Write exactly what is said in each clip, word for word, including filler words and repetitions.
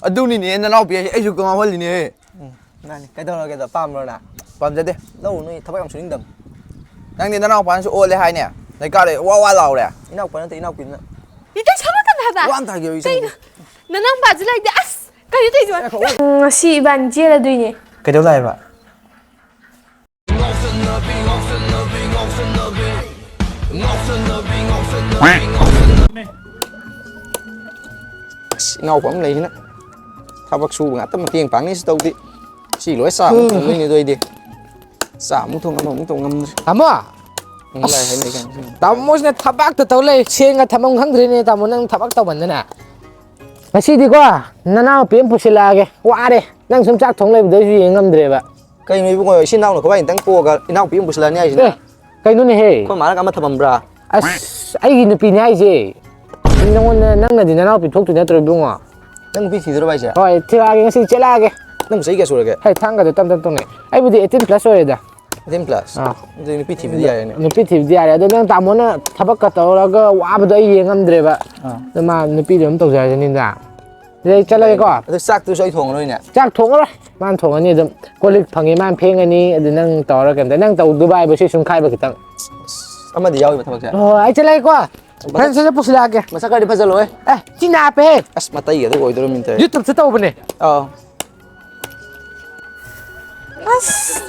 ꯑꯗꯨꯅꯤꯅꯦ ꯅꯅꯥꯎꯄꯤ ꯍꯥꯏꯁꯦ, ꯑꯩꯁꯨ ꯉꯥꯎꯍꯜꯂꯤꯅꯦ꯫ ꯃꯥꯅꯤ, ꯀꯩꯗꯧꯔꯒꯦꯗꯣ? ꯄꯥꯝꯕ꯭ꯔꯣ ꯅꯪ? ꯄꯥꯝꯖꯗꯦ꯫ ꯂꯧꯔꯨꯅꯨ, ꯊꯕꯛ ꯌꯥꯝ ꯁꯨꯅꯤꯡꯗꯕꯅꯤ꯫ ꯅꯪꯗꯤ ꯅꯅꯥꯎꯄꯥꯅꯁꯨ ꯑꯣꯜꯂꯦ ꯍꯥꯏꯅꯦ, ꯂꯩꯀꯥꯏꯗ ꯋꯥ ꯋꯥ ꯂꯥꯎꯔꯦ꯫ ꯏꯅꯥꯎꯄꯥ ꯅꯠꯇꯦ, ꯏꯅꯥꯎꯄꯤꯅ꯫ ꯏꯇꯩ ꯁꯥꯎꯔꯛꯀꯅꯨ ꯍꯥꯏꯕ꯫ ꯋꯥ ꯑꯝꯇ ꯍꯥꯏꯒꯦ, ꯑꯩ ꯀꯩꯅꯣ? ꯆꯪꯒꯦ꯫ ꯅꯅꯥꯎꯄꯥꯁꯨ ꯂꯩꯇꯦ꯫ ꯑꯁ, ꯀꯩꯅꯣ ꯇꯧꯔꯤꯁꯤꯕꯣ? ꯉꯁꯤ ꯏꯕꯥꯅꯤ ꯆꯦꯜꯂꯗꯣꯏꯅꯦ꯫ ꯀꯩꯗꯧ ꯂꯥꯛꯏꯕ? ꯑꯁ, ꯏꯅꯥꯎꯄꯥ ꯑꯃ ꯂꯩꯁꯤꯅ ꯊꯕꯛ ꯁꯨꯕ ꯉꯥꯛꯇ ꯃꯇꯦꯡ ꯄꯥꯡꯅꯤꯁꯨ ꯇꯧꯗꯦ꯫ ꯁꯤ ꯂꯣꯏ ꯆꯥ ꯑꯃꯨꯛ ꯊꯣꯡꯗꯣꯏꯅꯦ ꯑꯗꯨ ꯑꯩꯗꯤ꯫ ꯆꯥ ꯑꯃꯨꯛ ꯊꯣꯡ ꯑꯃꯃꯨꯛ ꯊꯣꯡ ꯉꯝꯗ꯭ꯔꯦ꯫ ꯇꯥꯃꯣ, ꯎꯝ, ꯂꯥꯏ ꯍꯩ ꯂꯩ ꯀꯥꯏꯅ꯫ ꯇꯥꯃꯣꯁꯤꯅ ꯊꯕꯛꯇ ꯇꯧ ꯂꯩ, ꯁꯦꯟꯒ ꯊꯝꯐꯝ ꯈꯪꯗ꯭ꯔꯦꯅꯦ ꯇꯥꯃꯣ, ꯅꯪ ꯊꯕꯛ ꯇꯧꯃꯟꯗꯅ꯫ ꯉꯁꯤꯗꯤꯀꯣ, ꯅꯅꯥꯎꯄꯤ ꯑꯃ ꯄꯨꯁꯤꯜꯂꯛꯑꯒꯦ, ꯋꯥꯔꯦ, ꯅꯪ ꯁꯨꯝ ꯆꯥꯛ ꯊꯣꯡ ꯂꯩꯕꯗꯣ ꯑꯩꯁꯨ ꯌꯦꯡ ꯉꯝꯗ꯭ꯔꯦꯕ꯫ ꯀꯩꯅꯣ ꯏꯕꯨꯡꯉꯣ, ꯏꯆꯤꯟ ꯏꯅꯥꯎꯅ ꯈꯣꯏꯕꯥꯏ ꯑꯝꯇꯪ ꯄꯣꯛꯑꯒ ꯏꯅꯥꯎꯄꯤ ꯑꯃ ꯄꯨꯁꯤꯜꯂꯛꯑꯅꯤ ꯍꯥꯏꯁꯤꯅ? ꯑꯦ, ꯀꯩꯅꯣꯅꯦꯍꯦ? ꯑꯩꯈꯣꯏ ꯃꯥꯅꯒ ꯑꯃ ꯊꯝꯃꯝꯕ꯭ꯔꯥ? ꯑꯁ, ꯑꯩꯒꯤ ꯅꯨꯄꯤꯅꯦ ꯍꯥꯏꯁꯦ꯫ ꯅꯪꯉꯣꯟꯗ, ꯅꯪꯅꯗꯤ ꯅꯅꯥꯎꯄꯤ ꯊꯣꯛꯇꯣꯏ ꯅꯠꯇ꯭ꯔꯣ ꯏꯕꯨꯡꯉꯣ? ꯅꯪ ꯅꯨꯄꯤ ꯊꯤꯗꯣꯏꯔꯣ ꯍꯥꯏꯁꯦ? ꯍꯣꯏ, ꯊꯤꯔꯛꯑꯒꯦ, ꯉꯁꯤ ꯆꯦꯜꯂꯛꯑꯒꯦ꯫ ꯅꯪ ꯆꯍꯤ ꯀꯌꯥ ꯁꯨꯔꯒꯦ? ꯍꯦ, ꯊꯥꯡꯒꯗꯣ ꯇꯞ ꯇꯞ ꯇꯧꯅꯦ꯫ ꯑꯩꯕꯨꯗꯤ eighteen plus ꯑꯣꯏꯔꯦꯗ꯫ Eighteen plus? ꯑꯥ꯫ ꯑꯗꯨꯗꯤ ꯅꯨꯄꯤ ꯊꯤꯕꯗꯤ ꯌꯥꯔꯦꯅꯦ꯫ ꯅꯨꯄꯤ ꯊꯤꯕꯗꯤ ꯌꯥꯔꯦ꯫ ꯑꯗꯣ ꯅꯪ ꯇꯥꯃꯣꯅ ꯊꯕꯛꯀ ꯇꯧꯔꯒ ꯋꯥꯕꯗꯣ ꯑꯩ ꯌꯦꯡ ꯉꯝꯗ꯭ꯔꯦꯕ꯫ ꯑꯥ꯫ ꯑꯗꯣ ꯃꯥ ꯅꯨꯄꯤꯗꯣ ꯑꯗꯨꯝ ꯇꯧꯖꯔꯁꯅꯤꯗ꯫ ꯑꯗꯨꯗꯤ ꯑꯩ ꯆꯠꯂꯒꯦꯀꯣ꯫ ꯑꯗꯣ ꯆꯥꯛꯇꯨꯁꯨ ꯑꯩ ꯊꯣꯡꯉꯔꯣꯏꯅꯦ꯫ ꯆꯥꯛ ꯊꯣꯡꯉꯔꯣꯏ꯫ ꯃꯥꯅ ꯊꯣꯡꯉꯅꯤ ꯑꯗꯨꯝ꯫ ꯀꯣꯜ ꯂꯤꯛ ꯐꯪꯉꯤ ꯃꯥꯅ ꯐꯦꯡꯉꯅꯤ꯫ ꯑꯗꯨ ꯅꯪ ꯇꯧꯔꯒ ꯀꯩꯝꯇ꯫ ꯅꯪ ꯇꯧꯗꯕ ꯍꯥꯏꯕꯁꯤ ꯁꯨꯝ ꯈꯥꯏꯕ ꯈꯤꯇꯪ꯫ ꯑꯃꯗꯤ ꯌꯥꯎꯔꯤꯕ ꯊꯕꯛꯁꯦ꯫ ꯍꯣꯏ, ꯍꯣꯏ, ꯑꯩ ꯆꯠꯂꯒꯦꯀꯣ꯫ ꯐꯖꯅ ꯁꯠ ꯁꯠ ꯄꯨꯁꯤꯜꯂꯛꯑꯒꯦ꯫ ꯃꯁꯛ ꯈꯔꯗꯤ ꯐꯖꯜꯂꯣꯍꯦ꯫ ꯑꯦ, ꯊꯤ ꯅꯥꯞꯄꯦꯍꯦ꯫ ꯑꯁ, ꯃꯇꯩꯒꯗꯤ ꯑꯣꯏꯗꯣꯔꯃꯤꯅ ꯇꯧꯔꯦ꯫ YouTubeꯁꯨ ꯇꯧꯕꯅꯦ꯫ ꯑꯥꯎ꯫ ꯑꯁ,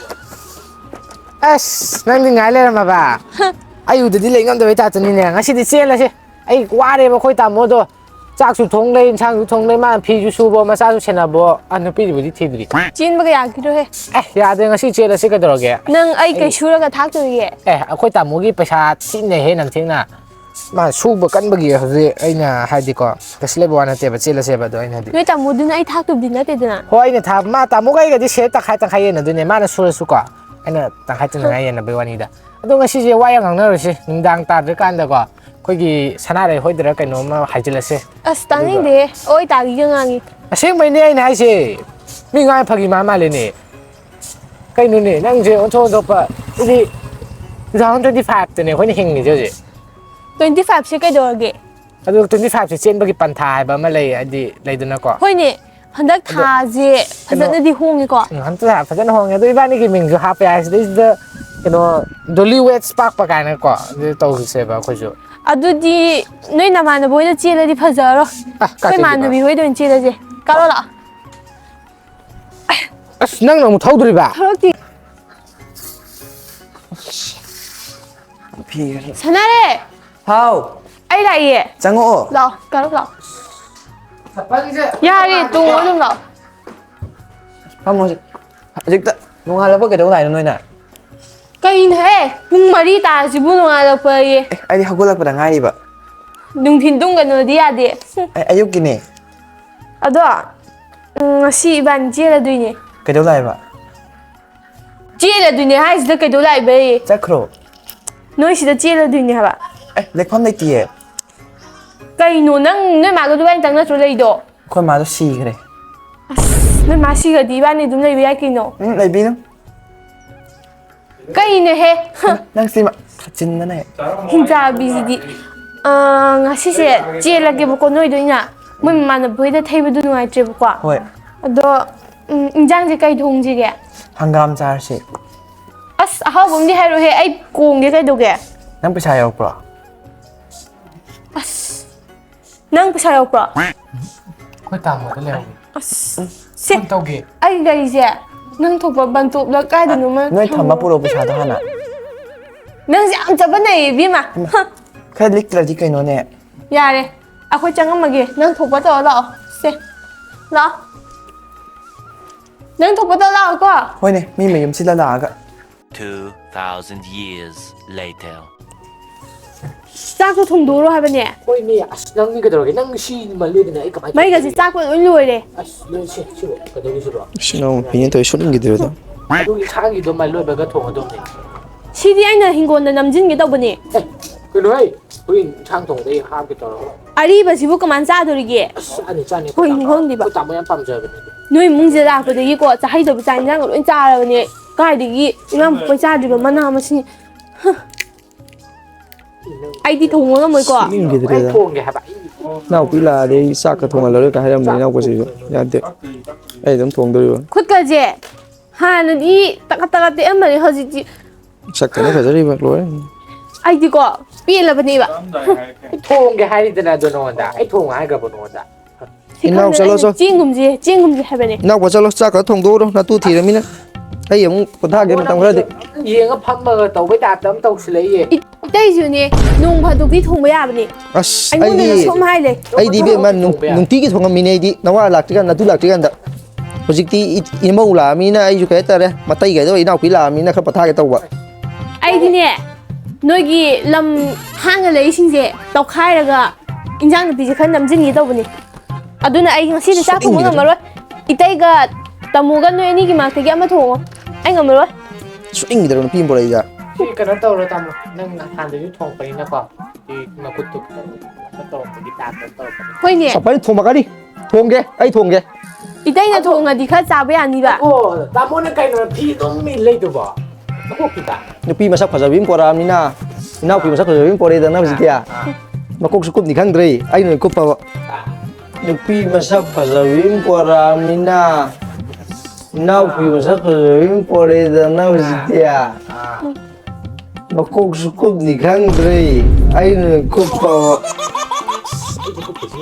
ꯑꯁ, ꯅꯪꯗꯤ ꯉꯥꯏ ꯂꯩꯔꯝꯃꯕ? ꯑꯩ ꯎꯗꯗꯤ ꯂꯩ ꯉꯝꯗꯕꯩ ꯇꯥꯏꯞꯇꯅꯤꯅꯦ꯫ ꯉꯁꯤꯗꯤ ꯆꯦꯜꯂꯁꯤ꯫ ꯑꯩ ꯋꯥꯔꯦꯕ ꯑꯩꯈꯣꯏ ꯇꯥꯃꯣꯗꯣ꯫ ꯆꯥꯛꯁꯨ ꯊꯣꯡ ꯂꯩ, ꯏꯟꯁꯥꯡꯁꯨ ꯊꯣꯡ ꯂꯩ, ꯃꯥꯅ ꯐꯤꯁꯨ ꯁꯨꯕ, ꯃꯆꯥꯁꯨ ꯁꯦꯟꯅꯕꯣ꯫ ꯑ, ꯅꯨꯄꯤꯗꯨꯕꯨꯗꯤ ꯊꯤꯗ꯭ꯔꯤ꯫ ꯆꯦꯟꯕꯒ ꯌꯥꯈꯤꯔꯣꯏꯍꯦ꯫ ꯑꯦ, ꯌꯥꯗꯦ, ꯉꯁꯤ ꯆꯦꯜꯂꯁꯤ ꯀꯩꯗꯧꯔꯒꯦ? ꯅꯪ ꯑꯩ ꯀꯩ ꯁꯨꯔꯒ ꯊꯥꯛꯇꯣꯔꯤꯒꯦ? ꯑꯦ, ꯑꯩꯈꯣꯏ ꯇꯥꯃꯣꯒꯤ ꯄꯩꯁꯥ ꯊꯤꯅꯍꯦ ꯅꯪꯊꯤꯅ꯫ ꯃꯥ ꯁꯨꯕ ꯀꯟꯕꯒꯤ ꯍꯧꯖꯤꯛ ꯑꯩꯅ ꯍꯥꯏꯗꯤꯀꯣ, ꯀꯩꯁꯨ ꯂꯩꯕ ꯋꯥ ꯅꯠꯇꯦꯕ, ꯆꯦꯜꯂꯁꯦꯕ꯫ ꯑꯗꯣ ꯑꯩꯅ ꯍꯥꯏꯗꯤ, ꯅꯣꯏ ꯇꯥꯃꯣꯗꯨꯅ ꯑꯩ ꯊꯥꯛꯇꯕꯗꯤ ꯅꯠꯇꯦꯗꯅ꯫ ꯍꯣꯏ, ꯑꯩꯅ ꯊꯥ-, ꯃꯥ ꯇꯥꯃꯣꯒ ꯑꯩꯒꯗꯤ ꯁꯦ ꯇꯪꯈꯥꯏ ꯇꯪꯈꯥꯏ ꯌꯦꯟꯅꯗꯣꯏꯅꯦ, ꯃꯥꯅ ꯁꯨꯔꯁꯨꯀꯣ꯫ ꯑꯩꯅ ꯇꯪꯈꯥꯏ ꯇꯪꯈꯥꯏ ꯌꯦꯟꯅꯕꯩ ꯋꯥꯅꯤꯗ꯫ ꯑꯗꯣ ꯉꯁꯤꯁꯦ ꯋꯥ ꯌꯥꯝ ꯉꯥꯡꯅꯔꯣꯏꯁꯦ, ꯅꯨꯡꯗꯥꯡ ꯇꯥꯗ꯭ꯔꯤꯀꯥꯟꯗꯀꯣ, ꯑꯩꯈꯣꯏꯒꯤ ꯁꯅꯥꯔꯩ ꯍꯣꯏꯗꯔ ꯀꯩꯅꯣꯝꯃ ꯍꯥꯏꯖꯤꯜꯂꯁꯦ꯫ ꯑꯁ, ꯇꯥꯅꯤꯡꯗꯦꯍꯦ꯫ ꯑꯣꯏ ꯇꯥꯒꯤꯒ ꯉꯥꯡꯉꯤ꯫ ꯑꯁꯦꯡꯕꯩꯅꯦ ꯑꯩꯅ ꯍꯥꯏꯁꯦ꯫ ꯃꯤ ꯉꯥꯡ ꯐꯥꯒꯤ ꯃꯥ ꯃꯥꯜꯂꯦꯅꯦ꯫ ꯀꯩꯅꯣꯅꯦ, ꯅꯪꯁꯦ ꯑꯣꯟꯊꯣꯛ ꯑꯣꯟꯊꯣꯛꯄ꯫ ꯁꯤꯗꯤ two thousand twenty five ꯇꯅꯦ ꯑꯩꯈꯣꯏꯅ ꯍꯤꯡꯉꯤꯁꯦ ꯍꯧꯖꯤꯛ꯫ Twenty five ꯁꯦ ꯀꯩꯗꯧꯔꯒꯦ? ꯑꯗꯨ twenty five ꯁꯦ ꯆꯦꯟꯕꯒꯤ ꯄꯟꯊꯥ ꯍꯥꯏꯕ ꯑꯃ ꯂꯩ, ꯍꯥꯏꯗꯤ ꯂꯩꯗꯅꯀꯣ꯫ ꯍꯣꯏꯅꯦ, ꯍꯟꯗꯛ ꯊꯥꯁꯦ ꯐꯖꯅꯗꯤ ꯍꯣꯡꯉꯤꯀꯣ꯫ ꯎꯝ, ꯍꯟꯗꯛ ꯊꯥ ꯐꯖꯅ ꯍꯣꯡꯉꯦ꯫ ꯑꯗꯣ ꯏꯕꯥꯅꯤꯒꯤ ꯃꯤꯡꯁꯨ ꯍꯥꯞꯄ ꯌꯥꯏ ꯁꯤꯗꯩꯁꯤꯗ, ꯀꯩꯅꯣ, ꯗꯣꯂꯤ ꯋꯦꯠꯁ ꯄꯥꯛꯄ ꯀꯥꯏꯅꯀꯣ, ꯑꯗꯨ ꯇꯧꯁꯦꯕ ꯑꯩꯈꯣꯏꯁꯨ꯫ ꯑꯗꯨꯗꯤ ꯅꯣꯏ ꯅꯃꯥꯟꯅꯕ ꯍꯣꯏꯗ ꯆꯦꯜꯂꯗꯤ ꯐꯖꯔꯣꯏ꯫ ꯑꯩꯈꯣꯏ ꯏꯃꯥꯟꯅꯕꯤ ꯍꯣꯏꯗ ꯑꯣꯏꯅ ꯆꯦꯜꯂꯁꯦ꯫ ꯀꯥꯔꯣ ꯂꯥꯛꯑꯣ꯫ ꯑꯁ, ꯅꯪꯅ ꯑꯃꯨꯛ ꯊꯧꯗꯣꯔꯤꯕ? ꯊꯕꯛꯇꯤ ꯐꯤꯒꯁꯦ꯫ ꯁꯥꯟꯅꯔꯦ꯫ ꯍꯥꯎ꯫ ꯑꯩ ꯂꯥꯛꯏꯌꯦ꯫ ꯆꯪꯉꯛꯑꯣ꯫ ꯂꯥꯛꯑꯣ, ꯀꯥꯔꯣ ꯂꯥꯛꯑꯣ꯫ ꯌꯥꯔꯦ, ꯇꯣꯡꯉꯣ ꯑꯗꯨꯝ ꯂꯥꯛꯑꯣ꯫ ꯐꯝꯃꯣꯁꯦ꯫ ꯍꯧꯖꯤꯛꯇ ꯅꯣꯡꯉꯥꯜꯂꯛꯄ ꯀꯩꯗꯧ ꯂꯥꯛꯏꯅꯣ ꯅꯣꯏꯅ? ꯀꯩꯅꯣꯍꯦ? ꯄꯨꯡ ꯃꯔꯤ ꯇꯥꯔꯁꯤꯕꯨ ꯅꯣꯡꯉꯥꯜꯂꯛꯄꯌꯦ꯫ ꯑꯦ, ꯑꯩꯗꯤ ꯍꯧꯒꯠꯂꯛꯄꯗ ꯉꯥꯏꯔꯤꯕ꯫ ꯅꯨꯡꯊꯤꯟ ꯇꯨꯝꯒꯅꯣꯗꯤ ꯌꯥꯗꯦ꯫ ꯑꯩ ꯑꯌꯨꯛꯀꯤꯅꯦ꯫ ꯑꯗꯣ, ꯎꯝ, ꯉꯁꯤ ꯏꯕꯥꯅꯤ ꯆꯦꯜꯂꯗꯣꯏꯅꯦ꯫ ꯀꯩꯗꯧ ꯂꯥꯛꯏꯕ? ꯆꯦꯜꯂꯗꯣꯏꯅꯦ ꯍꯥꯏꯁꯤꯗ ꯀꯩꯗꯧ ꯂꯥꯛꯏꯕꯌꯦ? ꯆꯠꯈ꯭ꯔꯣ꯫ ꯅꯣꯏ ꯁꯤꯗ ꯆꯦꯜꯂꯗꯣꯏꯅꯦ ꯍꯥꯏꯕ꯫ ꯑꯦ, ꯂꯦꯛꯐꯝ ꯂꯩꯇꯤꯌꯦ꯫ ꯀꯩꯅꯣ, ꯅꯪ ꯅꯣꯏ ꯃꯥꯒ ꯑꯗꯨꯕꯥꯅꯤꯇꯪ ꯅꯠꯇ꯭ꯔꯣ ꯂꯩꯗꯣ? ꯑꯩꯈꯣꯏ ꯃꯥꯗꯣ ꯁꯤꯈ꯭ꯔꯦ꯫ ꯑꯁ, ꯅꯣꯏ ꯃꯥ ꯁꯤꯈ꯭ꯔꯗꯤ ꯏꯕꯥꯅꯤ ꯑꯗꯨꯝ ꯂꯩꯕ ꯌꯥꯏ ꯀꯩꯅꯣ꯫ ꯎꯝ, ꯂꯩꯕꯤꯅꯨ꯫ ꯀꯩꯅꯣꯍꯦ? ꯅꯪ ꯁꯤ ꯃ-, ꯈꯠꯆꯤꯟꯗꯅ ꯍꯦꯛ꯫ ꯍꯤꯡꯆꯥꯕꯤꯁꯤꯗꯤ꯫ ꯑꯥ, ꯉꯁꯤꯁꯦ ꯆꯦꯜꯂꯒꯦꯕꯀꯣ ꯅꯣꯏꯗ ꯑꯣꯏꯅ꯫ ꯃꯣꯏ ꯃꯃꯥꯟꯅꯕ ꯍꯣꯏꯗ ꯊꯩꯕꯗꯨ ꯅꯨꯡꯉꯥꯏꯇ꯭ꯔꯦꯕꯀꯣ꯫ ꯍꯣꯏ꯫ ꯑꯗꯣ, ꯎꯝ, ꯏꯟꯖꯥꯡꯁꯦ ꯀꯩ ꯊꯣꯡꯁꯤꯒꯦ? ꯍꯪꯒꯥꯝ ꯆꯥꯔꯁꯤ꯫ ꯑꯁ, ꯑꯍꯥꯎꯕ ꯑꯃꯗꯤ ꯍꯥꯏꯔꯣꯍꯦ, ꯑꯩ ꯀꯣꯡꯒꯦ ꯀꯩꯗꯧꯒꯦ? ꯅꯪ ꯄꯩꯁꯥ ꯌꯥꯎꯔꯛꯄ꯭ꯔꯣ? ꯑꯁ, ꯅꯪ ꯄꯩꯁꯥ ꯌꯥꯎꯔꯛꯄ꯭ꯔꯣ? ꯑꯩꯈꯣꯏ ꯇꯥꯃꯣꯗ ꯂꯩꯍꯧꯋꯤ꯫ ꯑꯁ, ꯁꯦ, ꯐꯣꯟ ꯇꯧꯒꯦ꯫ ꯑꯩ ꯒꯥꯔꯤꯁꯦ ꯅꯪ ꯊꯣꯛꯄ ꯕꯟꯇꯣꯞꯂ ꯀꯥꯏꯗꯅꯣꯃ ꯅꯣꯏ ꯊꯝꯕ ꯊꯝꯃꯣ꯫ ꯄꯨꯔꯛꯑꯣ ꯄꯩꯁꯥꯗꯣ ꯍꯥꯟꯅ꯫ ꯅꯪꯁꯦ ꯌꯥꯝ ꯆꯠꯄ ꯅꯩꯌꯦ, ꯏꯕꯦꯝꯃ꯫ ꯍ, ꯈꯔ ꯂꯤꯛꯇ꯭ꯔꯗꯤ ꯀꯩꯅꯣꯅꯦ? ꯌꯥꯔꯦ, ꯑꯩꯈꯣꯏ ꯆꯪꯉꯝꯃꯒꯦ, ꯅꯪ ꯊꯣꯛꯄ ꯇꯧꯔ ꯂꯥꯛꯑꯣ꯫ ꯁꯦ, ꯂꯥꯛꯑꯣ꯫ ꯅꯪ ꯊꯣꯛꯄ ꯇꯧꯔ ꯂꯥꯛꯑꯣꯀꯣ꯫ ꯍꯣꯏꯅꯦ, ꯃꯤ ꯃꯌꯨꯝꯁꯤꯗ ꯂꯥꯛꯑꯒ꯫ Two thousand years later. ꯆꯥꯛꯇꯣ ꯊꯣꯡꯗꯣꯛꯎꯔꯣ ꯍꯥꯏꯕꯅꯦ꯫ ꯍꯣꯏ ꯃꯤ, ꯑꯁ, ꯅꯪꯗꯤ ꯀꯩꯗꯧꯔꯒꯦ? ꯅꯪ ꯁꯤ ꯃꯜꯂꯣꯏꯗꯅ ꯑꯩ ꯀꯃꯥꯏꯅ ꯃꯩꯒꯁꯦ ꯆꯥꯛꯄ ꯂꯣꯏ ꯂꯣꯏꯔꯦ꯫ ꯑꯁ, ꯅꯣꯏ ꯁꯤ, ꯁꯤꯕꯣ, ꯀꯩꯗꯧꯔꯤꯁꯤꯕꯣ? ꯁꯤ ꯅꯣꯡꯃ ꯐꯤꯅ ꯇꯧꯔꯤ ꯁꯨꯠꯅꯤꯡꯈꯤꯗ꯭ꯔꯦꯗ꯫ ꯑꯗꯨꯒꯤ ꯁꯥꯒꯤꯗꯣ ꯃꯜꯂꯣꯏꯕꯒ ꯊꯣꯡꯉꯗꯧꯅꯦ꯫ ꯁꯤꯗꯤ ꯑꯩꯅ ꯍꯤꯡꯒꯣꯜꯗ ꯅꯝꯁꯤꯟꯒꯦ ꯇꯧꯕꯅꯦ꯫ ꯑꯦ, ꯀꯩꯅꯣ ꯍꯦ? ꯍꯣꯔꯦꯟ ꯏꯟꯁꯥꯡ ꯊꯣꯡꯕꯗ ꯑꯩ ꯍꯥꯞꯀꯦ ꯇꯧꯔꯒ꯫ ꯑꯔꯤꯕꯁꯤꯕꯨ ꯀꯃꯥꯏꯅ ꯆꯥꯗꯣꯔꯤꯒꯦ? ꯑꯁ, ꯆꯥꯅꯤ, ꯆꯥꯅꯤ꯫ ꯀꯩꯅꯣ ꯈꯪꯗꯦꯕ꯫ ꯑꯩꯈꯣꯏ ꯇꯥꯃꯣ ꯌꯥꯝ ꯄꯥꯝꯖꯕꯅꯦ꯫ ꯅꯣꯏ ꯏꯃꯨꯡꯁꯤꯗ ꯂꯥꯛꯄꯗꯒꯤꯀꯣ, ꯆꯥꯍꯩꯗꯕ ꯆꯥꯛ ꯏꯟꯁꯥꯡꯒ ꯂꯣꯏ ꯆꯥꯔꯕꯅꯦ꯫ ꯀꯥꯏꯗꯒꯤ ꯏꯃꯥ ꯄꯣꯛꯄ ꯆꯥꯗ꯭ꯔꯤꯕ ꯃꯅꯥ ꯃꯁꯤꯡ꯫ ꯑꯩꯗꯤ ꯊꯣꯡꯕ ꯉꯝꯃꯣꯏꯀꯣ꯫ ꯑꯩ ꯊꯣꯡꯒꯦ ꯍꯥꯏꯕ꯫ ꯏꯅꯥꯎꯄꯤ ꯂꯥꯛꯑꯗꯤ ꯑꯩ ꯆꯥꯛꯀ ꯊꯣꯡꯍꯜꯂꯔꯣꯏ ꯀ ꯍꯥꯏꯔꯝꯕꯅꯤ ꯏꯅꯥꯎꯄꯥꯁꯤꯁꯨ꯫ ꯌꯥꯗꯦ꯫ ꯑꯩ ꯑꯗꯨꯝ ꯊꯣꯡꯗꯣꯔꯤꯕ꯫ ꯈꯨꯠꯀꯁꯦ ꯍꯥꯟꯅꯗꯤ ꯇꯀꯠ ꯇꯀꯠ ꯇꯦꯛꯑꯝꯕꯅꯦ, ꯍꯧꯖꯤꯛꯇꯤ꯫ ꯁꯛꯀꯅꯤ ꯐꯖꯔꯤꯕ ꯂꯣꯏꯔꯦ꯫ ꯑꯩꯗꯤꯀꯣ ꯄꯦꯜꯂꯕꯅꯦꯕ꯫ ꯑꯩ ꯊꯣꯡꯒꯦ ꯍꯥꯏꯔꯤꯗꯅ ꯑꯗꯣ ꯅꯉꯣꯟꯗ꯫ ꯑꯩ ꯊꯣꯡꯉꯣ ꯍꯥꯏꯈ꯭ꯔꯕꯣ ꯅꯉꯣꯟꯗ? ꯁꯤ ꯏꯅꯥꯎ, ꯈꯪꯗꯦ, ꯆꯠꯂꯣ, ꯑꯩꯅ ꯆꯣ꯫ ꯆꯦꯡꯒꯨꯝꯁꯦ, ꯆꯦꯡꯒꯨꯝꯁꯦ ꯍꯥꯏꯕꯅꯦ꯫ ꯏꯅꯥꯎꯄꯥ, ꯆꯠꯂꯣ, ꯆꯥꯛ ꯈꯔ ꯊꯣꯡꯗꯣꯛꯎꯔꯣ, ꯅꯇꯨ ꯊꯤꯔꯃꯤꯅ꯫ ꯑꯩ ꯑꯃꯨꯛ ꯄꯣꯊꯥꯒꯦ ꯃꯇꯝ ꯈꯔꯗꯤ꯫ ꯌꯦꯡꯉ ꯐꯝꯃꯒ ꯇꯧꯕꯩ ꯇꯥꯏꯞꯇ ꯑꯃ ꯇꯧꯁꯤꯜꯂꯛꯏꯌꯦ꯫ ꯏ-, ꯏꯇꯩꯁꯨꯅꯦ, ꯅꯣꯡ ꯐꯥꯗꯣꯛꯇꯤ ꯊꯣꯡꯕ ꯌꯥꯕꯅꯦ꯫ ꯑꯁ, ꯑꯩꯉꯣꯟꯗ ꯑꯩꯗꯤ, ꯁꯨꯝ ꯍꯥꯏ ꯂꯩ꯫ ꯑꯩꯗꯤ ꯏꯕꯦꯝꯃ, ꯅꯨꯡ-, ꯊꯣꯡꯕ ꯌꯥꯏ꯫ ꯅꯨꯡꯇꯤꯒꯤ ꯊꯣꯡꯉꯝꯃꯤꯅꯦ ꯑꯩꯗꯤ, ꯅꯋꯥ ꯂꯥꯛꯇ꯭ꯔꯤꯀꯥꯟꯗ, ꯅꯇꯨ ꯂꯥꯛꯇ꯭ꯔꯤꯀꯥꯟꯗ꯫ ꯍꯧꯖꯤꯛꯇꯤ ꯏ-, ꯏꯃꯧ ꯂꯥꯛꯑꯃꯤꯅ ꯑꯩꯁꯨ ꯀꯩ ꯍꯥꯏꯇꯥꯔꯦ, ꯃꯇꯩ ꯀꯩꯗꯧ ꯏꯅꯥꯎꯄꯤ ꯂꯥꯛꯑꯃꯤꯅ ꯈꯔ ꯄꯣꯊꯥꯒꯦ ꯇꯧꯕ꯫ ꯑꯩꯗꯤꯅꯦ, ꯅꯣꯏꯒꯤ ꯂꯝ ꯍꯥꯡꯅ ꯂꯩꯁꯤꯡꯁꯦ ꯇꯧꯈꯥꯏꯔꯒ ꯏꯟꯖꯥꯡ ꯅꯥꯄꯤꯁꯦ ꯈꯔ ꯅꯝꯖꯤꯟꯒꯦ ꯇꯧꯕꯅꯦ꯫ ꯑꯗꯨꯅ ꯑꯩ ꯉꯁꯤꯗꯤ ꯆꯥꯛ ꯊꯣꯡꯕ ꯁꯨꯛꯅꯤꯡꯗꯦꯗ꯫ ꯉꯝꯃꯔꯣꯏ꯫ ꯏꯇꯩꯒ ꯇꯥꯃꯣꯒ ꯅꯣꯏ ꯑꯅꯤꯒꯤ ꯃꯥꯛꯇꯒꯤ ꯑꯃ ꯊꯣꯡꯉꯣ꯫ ꯑꯩ ꯉꯝꯃꯔꯣꯏ꯫ ꯁꯨꯛꯅꯤꯡꯗꯦꯗ ꯅꯨꯄꯤ ꯑꯃ ꯄꯣꯔꯛꯏꯗ꯫ ꯁꯤ ꯀꯩꯅꯣ ꯇꯧꯔꯣ ꯇꯥꯃꯣ, ꯅꯪ ꯍꯥꯟꯅꯗꯒꯤ ꯊꯣꯡꯉꯛꯄꯅꯤꯅꯀꯣ, ꯁꯤ ꯅꯈꯨꯠꯇꯨ ꯈꯤꯇꯪ ꯀꯩꯅꯣ ꯇꯧꯔꯛꯄꯒꯤ ꯇꯥꯏꯞꯇ ꯇꯧꯔꯛꯄꯅꯤ꯫ ꯍꯣꯏꯅꯦ꯫ ꯆꯝꯐꯨꯠ ꯊꯣꯡꯕ ꯀꯔꯤ? ꯊꯣꯡꯒꯦ, ꯑꯩ ꯊꯣꯡꯒꯦ꯫ ꯏꯇꯩꯅ ꯑꯗꯣ ꯊꯣꯡꯉꯗꯤ ꯈꯔ ꯆꯥꯕ ꯌꯥꯅꯤꯕ꯫ ꯑꯣ, ꯇꯥꯃꯣꯅ ꯀꯩꯅꯣ ꯐꯤ ꯑꯗꯨꯝ ꯏꯜ ꯂꯩꯗꯨꯕꯣ? ꯅꯀꯣꯛꯇꯨꯗ꯫ ꯅꯨꯄꯤ ꯃꯁꯛ ꯐꯖꯕꯤ ꯑꯃ ꯄꯣꯔꯛꯑꯕꯅꯤꯅ, ꯏꯅꯥꯎꯄꯤ ꯃꯁꯛ ꯐꯖꯕꯤ ꯑꯃ ꯄꯣꯔꯛꯑꯦꯗꯅ ꯍꯧꯖꯤꯛꯇꯤ꯫ ꯑꯥ, ꯑꯥ꯫ ꯃꯀꯣꯛꯁꯨ ꯀꯨꯞꯅꯤ ꯈꯪꯗ꯭ꯔꯦ, ꯑꯩꯅ ꯑꯣꯏꯅ ꯀꯨꯞꯄꯕ꯫ ꯑꯥ꯫ ꯅꯨꯄꯤ ꯃꯁꯛ ꯐꯖꯕꯤ ꯑꯃ ꯄꯣꯔꯛꯑꯕꯅꯤꯅ, ꯏꯅꯥꯎꯄꯤ ꯃꯁꯛ ꯐꯖꯕꯤ ꯑꯃ ꯄꯣꯔꯛꯑꯦꯗꯅ ꯍꯧꯖꯤꯛꯇꯤ꯫ ꯑꯥ꯫ ꯃꯀꯣꯛꯁꯨ ꯀꯨꯞꯅꯤ ꯈꯪꯗ꯭ꯔꯦ, ꯑꯩꯅ ꯀꯨꯞꯄ꯫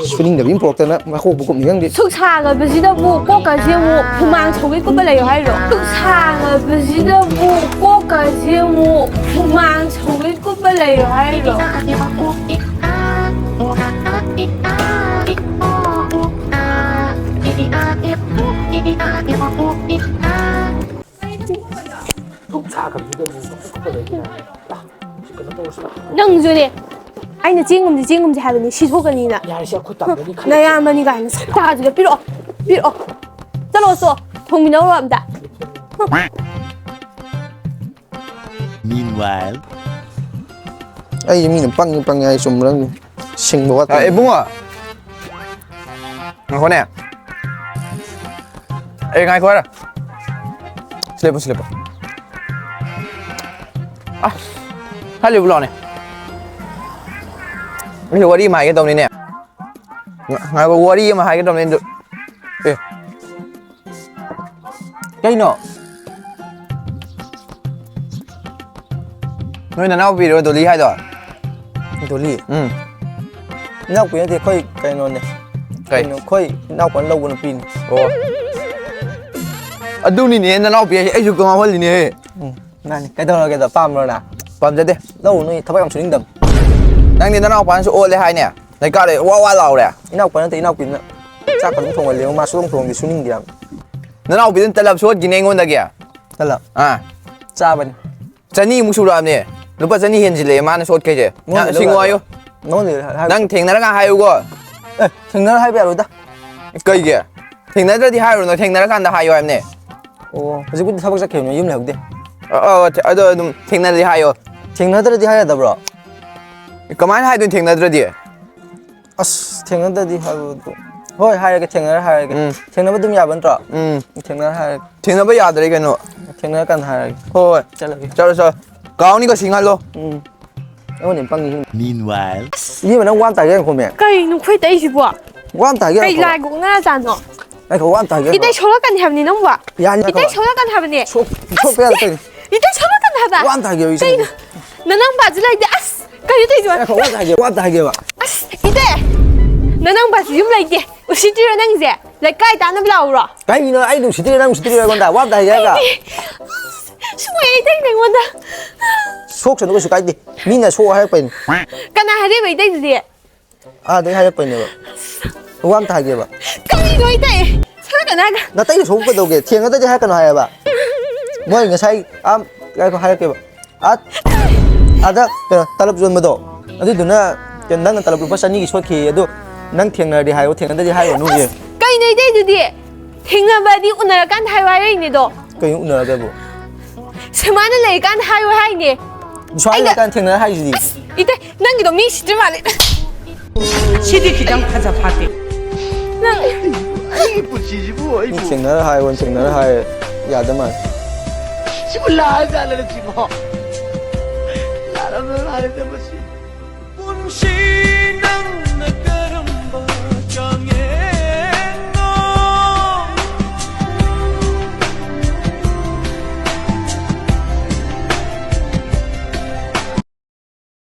ꯁꯨꯅꯤꯡꯗꯕꯤ ꯑꯃ ꯄꯣꯔꯛꯇꯅ ꯃꯀꯣꯛꯄꯨ ꯀꯨꯞꯅꯤ ꯈꯪꯗꯦ꯫ ꯁꯨꯛ ꯁꯥꯡꯉꯕꯁꯤꯗꯕꯨ ꯀꯣꯛꯀꯁꯦ ꯑꯃꯨꯛ ꯍꯨꯃꯥꯡ ꯁꯧꯒꯩ ꯀꯨꯞꯄ ꯂꯩꯌꯣ ꯍꯥꯏꯔꯣ? ꯁꯨꯛ ꯁꯥꯡꯉꯕꯁꯤꯗꯕꯨ ꯀꯣꯛꯀꯁꯦ ꯑꯃꯨꯛ ꯍꯨꯃꯥꯡ ꯁꯧꯒꯩ ꯀꯨꯞꯄ ꯂꯩꯌꯣ ꯍꯥꯏꯔꯣ? ꯁꯨꯛ ꯁꯥꯈ꯭ꯔꯕꯁꯤꯗ ꯑꯃꯨꯛ ꯀꯨꯞꯄ ꯂꯩꯗꯅ꯫ ꯂꯥ, ꯁꯤ ꯀꯩꯅꯣ ꯇꯧꯔꯁꯤ ꯂꯥ꯫ ꯅꯪꯁꯨꯅꯦ, ꯑꯩꯅ ꯆꯦꯡꯒꯨꯝꯁꯦ, ꯆꯦꯡꯒꯨꯝꯁꯦ ꯍꯥꯏꯕꯅꯤ, ꯁꯤ ꯊꯣꯛꯀꯅꯤꯅ꯫ ꯌꯥꯔꯦ, ꯁꯤ ꯑꯩꯈꯣꯏ ꯇꯝꯗꯅꯤ ꯈꯜꯂꯦ꯫ ꯅꯌꯥꯝꯕꯅꯤ ꯀꯥꯏꯅ ꯁꯛꯇꯥꯁꯤꯒ ꯄꯤꯔꯛꯑꯣ, ꯄꯤꯔꯛꯑꯣ꯫ ꯆꯠꯂꯣ, ꯆꯣ, ꯊꯣꯡꯃꯤꯟꯅꯧꯔꯣ ꯑꯝꯇ꯫ Meanwhile. ꯑꯩꯁꯦ ꯃꯤꯅ ꯄꯪꯉꯤ ꯄꯪꯉꯤ ꯍꯥꯏ ꯆꯨꯝꯕ꯭ꯔꯥ ꯈꯪꯗꯦ꯫ ꯁꯤꯡꯕ ꯋꯥꯠꯄ꯫ ꯑ, ꯏꯕꯨꯡꯉꯣ꯫ ꯉꯥꯏꯈꯣꯅꯦ꯫ ꯑꯦ, ꯉꯥꯏꯈꯣ ꯍꯥꯏꯔ꯫ ꯁꯤ ꯂꯦꯞꯄꯨ, ꯁꯤ ꯂꯦꯞꯄꯨ꯫ ꯑꯁ, ꯈꯔ ꯂꯦꯞꯄꯨ ꯂꯥꯎꯅꯦ꯫ ꯑꯩꯁꯨ ꯋꯥꯔꯤ ꯑꯃ ꯍꯥꯏꯒꯦ ꯇꯧꯅꯤꯅꯦ꯫ ꯉ-, ꯉꯥꯏꯈꯣ, ꯋꯥꯔꯤ ꯑꯃ ꯍꯥꯏꯒꯦ ꯇꯧꯅꯤ ꯑꯗꯨ꯫ ꯑꯦ꯫ ꯀꯩꯅꯣ? ꯅꯣꯏ ꯅꯅꯥꯎꯄꯤꯔꯣ ꯗꯣꯂꯤ ꯍꯥꯏꯗꯣ? ꯗꯣꯂꯤ? ꯎꯝ꯫ ꯏꯅꯥꯎꯄꯤ ꯅꯠꯇꯦ, ꯑꯩꯈꯣꯏ ꯀꯩꯅꯣꯅꯦ꯫ ꯀꯩ? ꯀꯩꯅꯣ, ꯑꯩꯈꯣꯏ ꯏꯅꯥꯎꯄꯥꯅ ꯂꯧꯕ ꯅꯨꯄꯤꯅꯤ꯫ ꯑꯣ꯫ ꯑꯗꯨꯅꯤꯅꯦ ꯅꯅꯥꯎꯄꯤ ꯍꯥꯏꯁꯦ, ꯑꯩꯁꯨ ꯉꯥꯎꯍꯜꯂꯤꯅꯦ꯫ ꯎꯝ, ꯃꯥꯅꯤ꯫ ꯀꯩꯗꯧꯔꯒꯦꯗꯣ? ꯄꯥꯝꯕ꯭ꯔꯣ ꯅꯪ? ꯄꯥꯝꯖꯗꯦ꯫ ꯂꯧꯔꯨꯅꯨ, ꯊꯕꯛ ꯌꯥꯝ ꯁꯨꯅꯤꯡꯗꯕꯅꯤ꯫ ꯅꯪꯗꯤ ꯅꯅꯥꯎꯄꯥꯅꯁꯨ ꯑꯣꯠꯂꯦ ꯍꯥꯏꯅꯦ? ꯂꯩꯀꯥꯏꯗ ꯋꯥ ꯋꯥ ꯂꯥꯎꯔꯦ꯫ ꯏꯅꯥꯎꯄꯥ ꯅꯠꯇꯦ, ꯏꯅꯥꯎꯄꯤꯅ ꯆꯥꯛ ꯑꯗꯨꯝ ꯊꯣꯡꯍꯜꯂꯦ꯫ ꯃꯥ ꯁꯨꯡꯊꯣꯡ ꯊꯣꯡꯗꯦ, ꯁꯨꯅꯤꯡꯗꯦ ꯌꯥꯝ꯫ ꯅꯅꯥꯎꯄꯤꯗꯨꯅ ꯇꯂꯞ ꯁꯣꯠꯈꯤꯅꯦ ꯑꯩꯉꯣꯟꯗꯒꯤ꯫ ꯇꯂꯞ? ꯑꯥ꯫ ꯆꯥꯕꯅꯤ꯫ ꯆꯅꯤꯃꯨꯛ ꯁꯨꯔꯛꯑꯕꯅꯦ꯫ ꯂꯨꯄꯥ ꯆꯅꯤ ꯍꯦꯟꯖꯤꯜꯂꯛꯑꯦ ꯃꯥꯅ ꯁꯣꯠꯈꯩꯁꯦ꯫ ꯅꯉꯣꯟꯗ ꯁꯤꯡꯉꯣ ꯂꯧ ꯍꯥꯏꯌꯨ꯫ ꯌꯥꯔꯣꯏ꯫ ꯅꯉꯣꯟꯗ ꯍꯥꯏ-, ꯅꯪ ꯊꯦꯡꯅꯔꯒ ꯍꯥꯏꯌꯨꯀꯣ꯫ ꯑꯦ, ꯊꯦꯡꯅꯔ ꯍꯥꯏꯕ ꯌꯥꯔꯣꯏꯗ꯫ ꯀꯩꯒꯤ? ꯊꯦꯡꯅꯗ꯭ꯔꯗꯤ ꯍꯥꯏꯔꯨꯅꯨ, ꯊꯦꯡꯅꯔꯀꯥꯟꯗ ꯍꯥꯏꯌꯨ ꯍꯥꯏꯕꯅꯦ꯫ ꯑꯣ, ꯍꯧꯖꯤꯛꯄꯨꯗꯤ ꯊꯕꯛ ꯆꯠꯈꯤꯕꯅꯦ, ꯌꯨꯝ ꯂꯩꯍꯧꯗꯦ꯫ ꯑ, ꯑ, ꯑꯗꯣ ꯑꯗꯨꯝ ꯊꯦꯡꯅꯔꯗꯤ ꯍꯥꯏꯌꯣ꯫ ꯊꯦꯡꯅꯗ꯭ꯔꯗꯤ ꯍꯥꯏ ꯌꯥꯗꯕ꯭ꯔꯣ? ꯀꯃꯥꯏꯅ ꯍꯥꯏꯗꯣꯏꯅꯣ ꯊꯦꯡꯅꯗ꯭ꯔꯗꯤ? ꯑꯁ, ꯊꯦꯡꯅꯗ꯭ꯔꯗꯤ ꯍꯥꯏꯕꯗꯣ꯫ ꯍꯣꯏ, ꯍꯥꯏꯔꯒꯦ, ꯊꯦꯡꯅꯔ ꯍꯥꯏꯔꯒꯦ꯫ ꯎꯝ꯫ ꯊꯦꯡꯅꯕ ꯑꯗꯨꯝ ꯌꯥꯕ ꯅꯠꯇ꯭ꯔꯣ? ꯎꯝ꯫ ꯊꯦꯡꯅꯔ ꯍꯥꯏꯔꯒꯦ꯫ ꯊꯦꯡꯅꯕ ꯌꯥꯗ꯭ꯔꯦ ꯀꯩꯅꯣ꯫ ꯊꯦꯡꯅꯔꯀꯥꯟꯗ ꯍꯥꯏꯔꯒꯦ꯫ ꯍꯣꯏ, ꯍꯣꯏ꯫ ꯆꯠꯂꯒꯦ꯫ ꯆꯠꯂꯣ, ꯆꯠꯂꯣ꯫ ꯀꯥꯎꯅꯤꯀꯣ ꯁꯤꯡꯍꯜꯂꯣ꯫ ꯎꯝ꯫ ꯑꯩꯉꯣꯟꯗ ꯄꯪꯉꯤ꯫ Meanwhile. ꯏꯕꯦꯝꯃ, ꯅꯪ ꯋꯥ ꯑꯝꯇ ꯍꯥꯏꯒꯦ ꯉꯥꯏꯈꯣꯃꯦ꯫ ꯀꯩꯅꯣ ꯈꯨꯏ ꯇꯛꯏꯁꯤꯕꯣ? ꯋꯥ ꯑꯝꯇ ꯍꯥꯏꯒꯦ ꯀꯩ ꯉꯥꯏꯈꯣꯕ꯫ ꯂꯥꯏꯒ ꯑꯣꯛꯅꯔꯖꯥꯠꯅꯣ? ꯉꯥꯏꯈꯣ, ꯋꯥ ꯑꯝꯇ ꯍꯥꯏꯒꯦ ꯏꯇꯩ ꯉꯥꯏꯈꯣ꯫ ꯁꯣꯛꯂꯛꯀꯅꯤ ꯍꯥꯏꯕꯅꯤ ꯅꯪꯕꯣ꯫ ꯌꯥꯅꯤ ꯏꯇꯩ ꯉꯥꯏꯈꯣ꯫ ꯁꯣꯛꯂꯛꯀꯅꯤ ꯍꯥꯏꯕꯅꯦ꯫ ꯁꯣꯛ-, ꯑꯁ, ꯁꯣꯛꯄ ꯌꯥꯗꯦ ꯏꯇꯩ꯫ ꯏꯇꯩ ꯁꯣꯛꯂꯛꯀꯅꯤ ꯍꯥꯏꯕ꯫ ꯋꯥ ꯑꯝꯇ ꯍꯥꯏꯒꯦꯕ ꯏꯆꯦ꯫ ꯀꯩꯅꯣ? ꯅꯅꯥꯎꯄꯥꯁꯨ ꯂꯩꯇꯦ꯫ ꯑꯁ, ꯀꯩꯅꯣ ꯇꯧꯏꯁꯤꯕꯣ? ꯉꯥꯏꯈꯣ, ꯋꯥ ꯑꯝꯇ ꯍꯥꯏꯒꯦ, ꯋꯥ ꯑꯝꯇ ꯍꯥꯏꯒꯦꯕ꯫ ꯑꯁ, ꯏꯇꯩ! ꯅꯅꯥꯎꯄꯥꯁꯨ ꯌꯨꯝ ꯂꯩꯇꯦ꯫ ꯎꯁꯤꯠꯇ꯭ꯔꯤꯔꯣ ꯅꯪꯁꯦ? ꯂꯩꯀꯥꯏ ꯇꯥꯟꯅꯕ ꯂꯥꯛꯎꯔꯣ? ꯀꯩꯒꯤꯅꯣ ꯑꯩꯅ ꯎꯁꯤꯠꯇ꯭ꯔꯤꯔꯣ ꯅꯪ ꯎꯁꯤꯠꯇ꯭ꯔꯤꯔꯣ ꯑꯩꯉꯣꯟꯗ? ꯋꯥ ꯑꯝꯇ ꯍꯥꯏꯒꯦ ꯍꯥꯏꯔꯒ꯫ ꯑꯁ, ꯁꯨꯡꯍꯩ ꯍꯩꯇꯩꯅꯦ ꯑꯩꯉꯣꯟꯗ꯫ ꯁꯣꯛꯁꯅꯨ, ꯀꯩꯁꯨ ꯀꯥꯏꯗꯦ꯫ ꯃꯤꯅ ꯁꯣꯛ ꯍꯥꯏꯔꯛꯄꯩꯅꯤ꯫ ꯀꯅꯥ ꯍꯥꯏꯔꯛꯏꯕ ꯏꯇꯩꯗꯨꯗꯤ? ꯑꯥꯗꯩ ꯍꯥꯏꯔꯛꯄꯩꯅꯦꯕ꯫ ꯋꯥ ꯑꯝꯇ ꯍꯥꯏꯒꯦꯕ꯫ ꯀꯔꯤꯅꯣ ꯏꯇꯩ? ꯁꯣꯏꯗꯅ ꯍꯥꯏꯒ- ꯅꯇꯩꯗ ꯁꯣꯛꯄ ꯀꯩꯗꯧꯒꯦ? ꯊꯦꯡꯅꯗꯗꯤ ꯍꯥꯏꯔꯛꯀꯅꯨ ꯍꯥꯏꯌꯦꯕ꯫ ꯃꯣꯏ ꯉꯁꯥꯏ, ꯑꯥ, ꯉꯥꯏꯈꯣ ꯍꯥꯏꯔꯛꯀꯦꯕ꯫ ꯑꯥ, ꯑꯥꯗ ꯀꯩꯅꯣ, ꯇꯂꯞ ꯌꯣꯟꯕꯗꯣ, ꯑꯗꯨꯗꯨꯅ ꯀꯩꯅꯣ, ꯅꯪꯅ ꯇꯂꯞ ꯂꯨꯄꯥ ꯆꯅꯤꯒꯤ ꯁꯣꯠꯈꯤ, ꯑꯗꯣ ꯅꯪ ꯊꯦꯡꯅꯔꯗꯤ ꯍꯥꯏꯌꯣ, ꯊꯦꯡꯅꯗꯗꯤ ꯍꯥꯏꯔꯨꯅꯨ꯫ ꯑꯁ, ꯀꯩꯅꯣ ꯏꯇꯩꯗꯨꯗꯤ? ꯊꯦꯡꯅꯕꯗꯤ ꯎꯅꯔꯀꯥꯟꯗ ꯍꯥꯏꯌꯣ ꯍꯥꯏꯔꯛꯏꯅꯦꯗꯣ꯫ ꯀꯩꯅꯣ ꯎꯅꯔꯒꯕꯨ? ꯁꯨꯃꯥꯏꯅ ꯂꯩꯔꯤꯀꯥꯟꯗ ꯍꯥꯏꯌꯣ ꯍꯥꯏꯅꯦ꯫ ꯁ꯭ꯋꯥꯏ ꯑꯩꯅ ꯂꯩꯀꯥꯟꯗ ꯊꯦꯡꯅꯔ ꯍꯥꯏꯁꯤꯗꯤ꯫ ꯑꯁ, ꯏꯇꯩ, ꯅꯪꯒꯤꯗꯣ ꯃꯤ ꯁꯤꯠꯇ꯭ꯔ ꯃꯥꯜꯂꯦ꯫ ꯁꯤꯗꯤ ꯈꯤꯇꯪ ꯐꯖ ꯐꯥꯠꯇꯦ꯫ ꯅꯪ ꯑꯩꯒꯤ ꯄꯨꯟꯁꯤꯁꯤꯕꯨ ꯃꯤ ꯑꯩꯕꯨ ꯊꯦꯡꯅꯔ ꯍꯥꯏꯌꯣ, ꯊꯦꯡꯅꯔ ꯍꯥꯏ ꯌꯥꯗ ꯃꯥꯜꯂꯦ꯫ ꯁꯤꯕꯨ ꯂꯥꯛꯑꯖꯥꯠꯂ ꯁꯤꯕꯣ? ꯂꯥꯛꯑꯝꯗꯧ ꯃꯥꯜꯂꯦꯗ ꯃꯁꯤ꯫ ꯄꯨꯟꯁꯤ